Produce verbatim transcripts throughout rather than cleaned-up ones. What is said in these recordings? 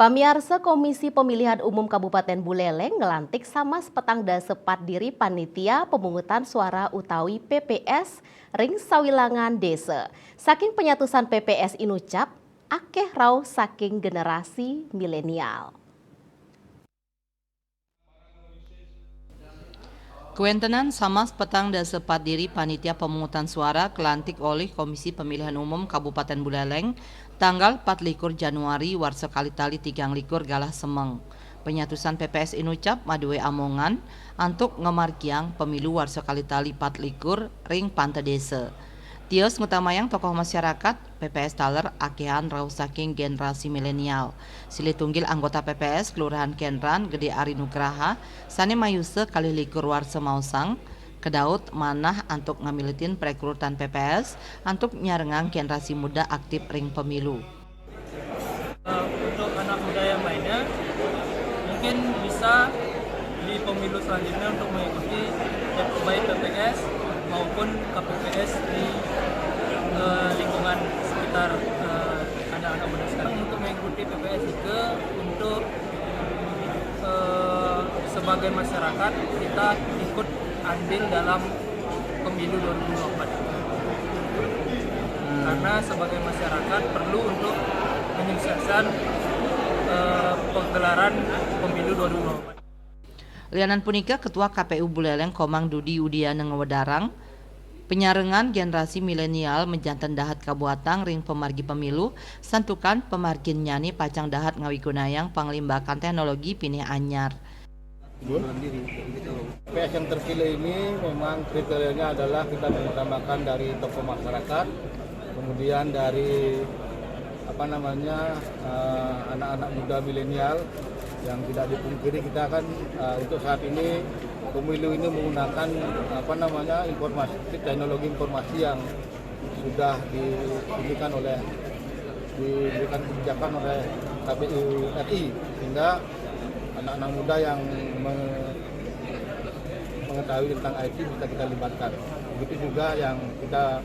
Pamiarsa, Komisi Pemilihan Umum Kabupaten Buleleng ngelantik samas petang dasa pat diri panitia pemungutan suara utawi P P S ring sawilangan desa. Saking penyatusan P P S inucap, akeh rauh saking generasi milenial. Kuentenan samas petang dasa pat diri panitia pemungutan suara kelantik olih Komisi Pemilihan Umum Kabupaten Buleleng tanggal pat likur Januari warsa kalitali tigang likur galah semeng. Penyatusan P P S inucap madue amongan antuk ngemargiang pemilu warsa kalitali pat likur ring panta desa. Tios ngutamayang tokoh masyarakat, P P S taler akehan rauh saking generasi milenial. Silih tunggil anggota P P S Kelurahan Kenran, Gede Ari Nugraha, sane mayusa kalih likur warsa maosang, kedaut manah antuk ngamiletin perekrutan P P S antuk nyarengang generasi muda aktif ring pemilu. Eh, untuk anak muda yang lainnya, mungkin bisa di pemilu selanjutnya untuk mengikuti baik P P S maupun K P P S di eh, lingkungan sekitar eh, anak-anak muda sekarang. Untuk mengikuti P P S juga untuk eh, sebagai masyarakat kita ikut andil dalam pemilu dua ribu dua puluh empat. Karena sebagai masyarakat perlu untuk menyukseskan eh, penggelaran pemilu dua ribu dua puluh empat. Lianan punika, Ketua K P U Buleleng Komang Dudi Udiana ngewedarang, penyarengan generasi milenial mejanten dahat kabuatang ring pamargi pemilu, santukan pamarginnyane pacang dahat ngawigunayang panglimbakan teknologi pinih anyar. P S yang terpilih ini memang kriterianya adalah kita mengutamakan dari tokoh masyarakat, kemudian dari apa namanya eh, anak-anak muda milenial yang tidak dipungkiri kita kan eh, untuk saat ini pemilu ini menggunakan apa namanya informasi teknologi informasi yang sudah diberikan oleh diberikan kebijakan oleh K P U R I sehingga anak-anak muda yang me- mengetahui tentang I T bisa kita libatkan. Begitu juga yang kita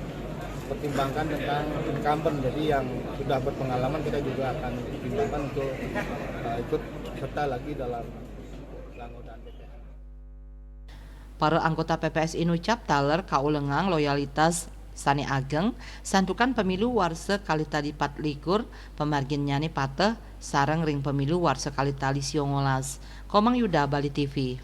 pertimbangkan tentang incumbent, jadi yang sudah berpengalaman kita juga akan pertimbangkan untuk uh, ikut serta lagi dalam keanggotaan P P S. Para anggota P P S inucap taler kaulengang loyalitas sane ageng, santukan pemilu warsa kalitali pat likur, pamarginnyane pateh, sareng ring pemilu warsa kalitali siongolas. Komang Yuda, Bali T V.